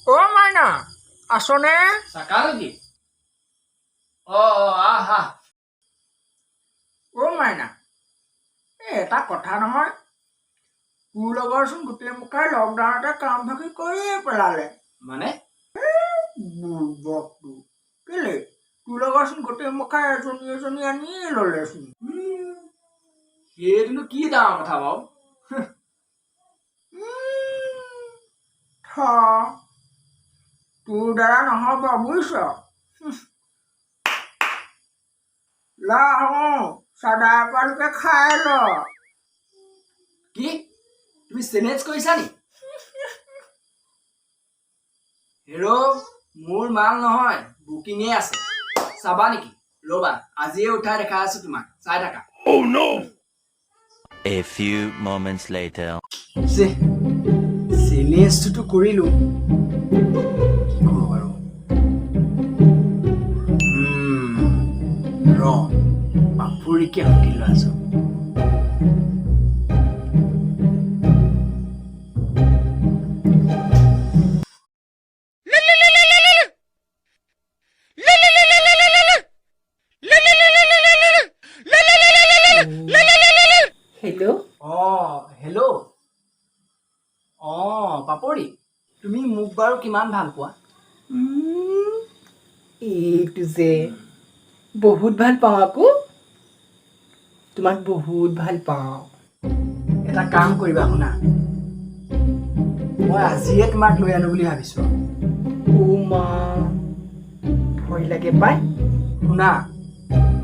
অ মাইনা, আছনে? চাকা নেকি? অ, আহ আহ। অ মাইনা, এই এটা কথা নহয়, তোৰ লগৰচোন গোটেই মুখাই লকডাউনতে কাম ফাঁকি কৰিয়ে পেলালে। মানে? বুৰ্বকটো, কেলে তোৰ লগৰচোন গোটেই মুখাই এজনী এজনী আনিয়ে ল'লেচোন। সেইটোনো কি ডাঙৰ কথা বাৰু? থ, তোৰ দ্বাৰা নহ'ব বুজিছ। ল আহোঁ, চাদা এপালকে খাই ল। কি তুমি চেলেঞ্জ কৰিছা নি? হেৰ', মোৰ মাল নহয়, বুকিঙে আছে। চাবা নেকি? ৰ'বা, আজিয়ে উঠাই দেখাই আছো তোমাক, চাই থাকা। A few moments later. যে চেলেঞ্জটোতো কৰিলো, কি কৰোঁ বাৰু? ৰ, পাপুৰিকে সুধি লোৱাচোন। হেল্ল'। অঁ, হেল্ল'। অঁ পাপৰি, তুমি মোক বাৰু কিমান ভাল পোৱা? এইটো যে বহুত ভাল পাওঁ আকৌ, তোমাক বহুত ভাল পাওঁ। এটা কাম কৰিবা শুনা, মই আজিয়ে তোমাক লৈ আনো বুলি ভাবিছোঁ। অ' মা, ভয় লাগে পাই। শুনা,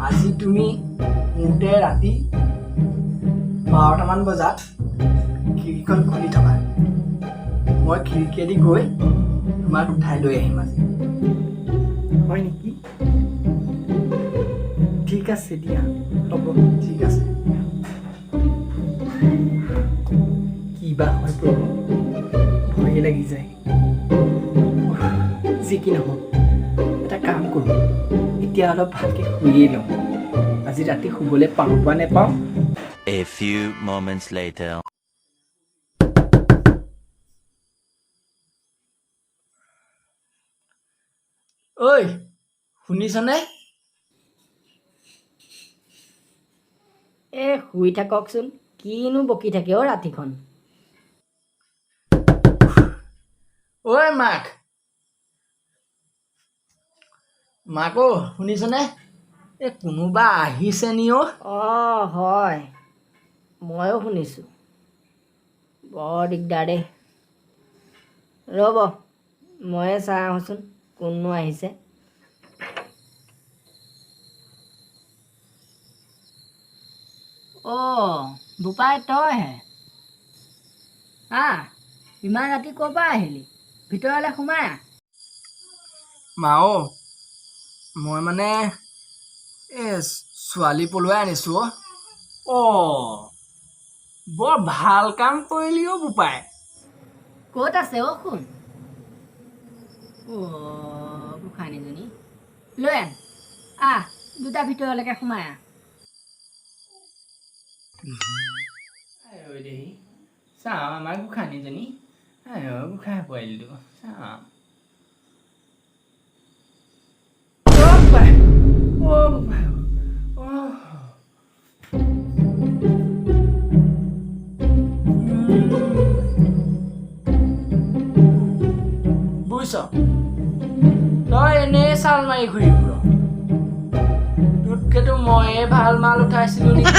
আজি তুমি শুওঁতে ৰাতি 12টামান বজাত খিৰিকীখন খুলি থবা, মই খিৰিকীয়েদি গৈ তোমাক উঠাই লৈ আহিম আজি। হয় নেকি? ঠিক আছে দিয়া, হ'ব। ঠিক আছে। কি বা হয় প্ৰভু, ভয়ে লাগি যায়। উফ, যি কি নহওক, এটা কাম কৰোঁ, এতিয়া অলপ ভালকৈ শুইয়ে লওঁ। আজি ৰাতি শুবলৈ পাওঁ বা নেপাওঁ। A few moments later. ঐ, শুনিছনে? এ শুই থাককচোন, কিনো বকি থাকে অ' ৰাতিখন। ঐ মাক, মাক অ', শুনিছনে? এই কোনোবা আহিছে নি অ'? অঁ হয়, ময়ো শুনিছোঁ। বৰ দিগদাৰ দেই। ৰ'ব, ময়ে চাই আহোঁচোন কোননো আহিছে। অঁ বোপাই, তইহে? আহ, ইমান ৰাতি ক'ৰ পৰা আহিলি? ভিতৰলৈ সোমাই আহ। মা অ', মই মানে এই ছোৱালী পলুৱাই আনিছোঁ অ'। অঁ, বৰ ভাল কাম কৰিলি অ' বোপাই। ক'ত আছে অ' সোণ? অ' গোসাঁনীজনী লৈ আন। আহ, দুটা ভিতৰলৈকে সোমাই আহ। আই দেহি, চাওঁ আমাৰ গোসাঁনীজনী। আই অ' গোসাঁই পোৱালিটো চাওঁ। অ' বোপাই, অ' বোপাই, অ'। বুজিছ, তই এনেই চাল মাৰি ঘূৰি ফুৰ, তোতকেতো ময়ে ভাল মাল উঠাইছিলো নেকি?